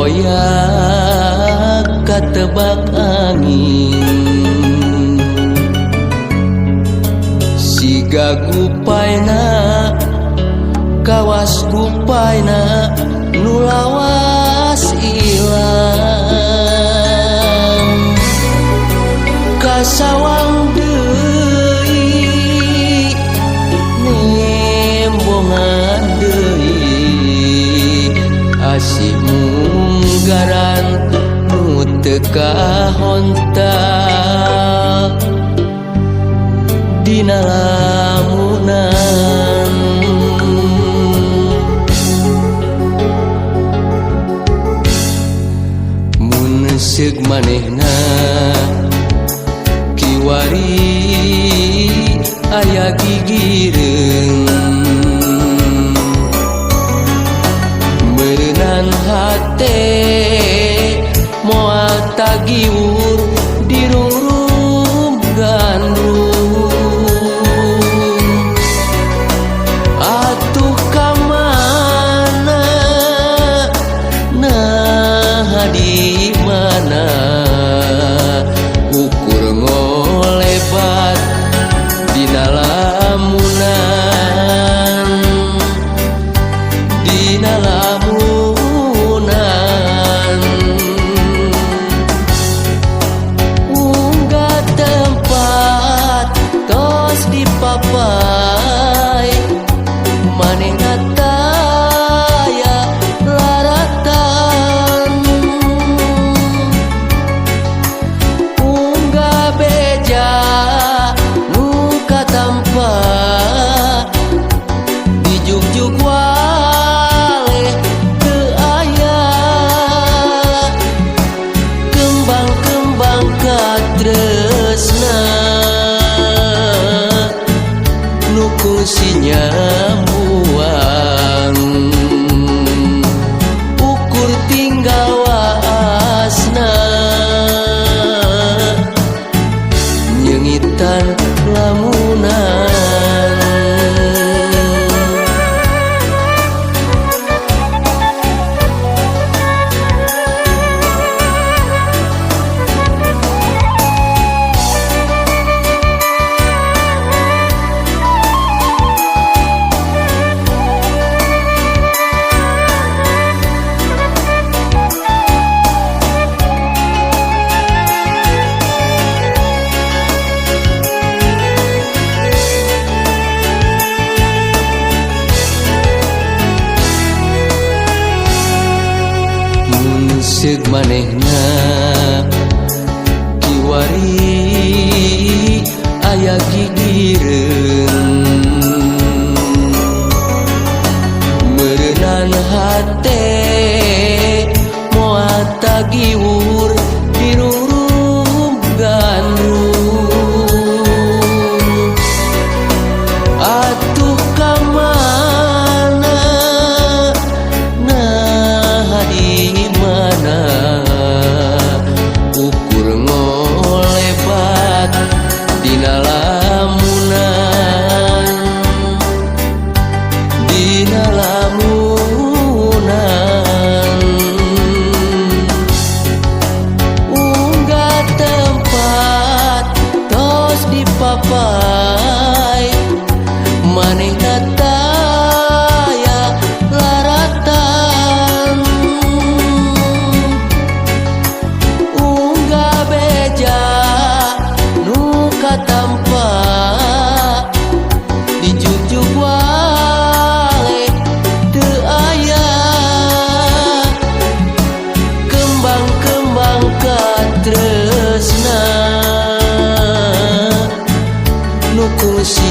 Koyak katebak angin, siga gupaina kawas gupaina nu lawas ilang. Kasawang deui nembongan deui, asih munggaran nu teu kahontal dina lamunan. Mun seug manehna kiwari aya gigireung, meureunan hate moal tagiwur dirungrum gandrung. Atuh ka mana, naha di mana, ukur ngolebat dina lamunan, dina lamunan. Unggah tempat tos dipapai, manehna taya laratan. Unggah beja nu katampa, dijugjug waleh teu aya. Kembang-kembang katresna nu kungsi nyambuang, ukur tinggal waasna nyeungitan lamunan. Mun seug manehna kiwari aya gigireung, meureunan hate moal tagiwur dirungrum gandrung. Atuh ka mana, naha di mana, ukur ngolebat dina lamunan, dina lamunan. Unggah tempat tos dipapai, manehna taya laratan. Unggah beja nu katampa, dijugjug waleh teu aya. Kembang-kembang katresna nu kungsi.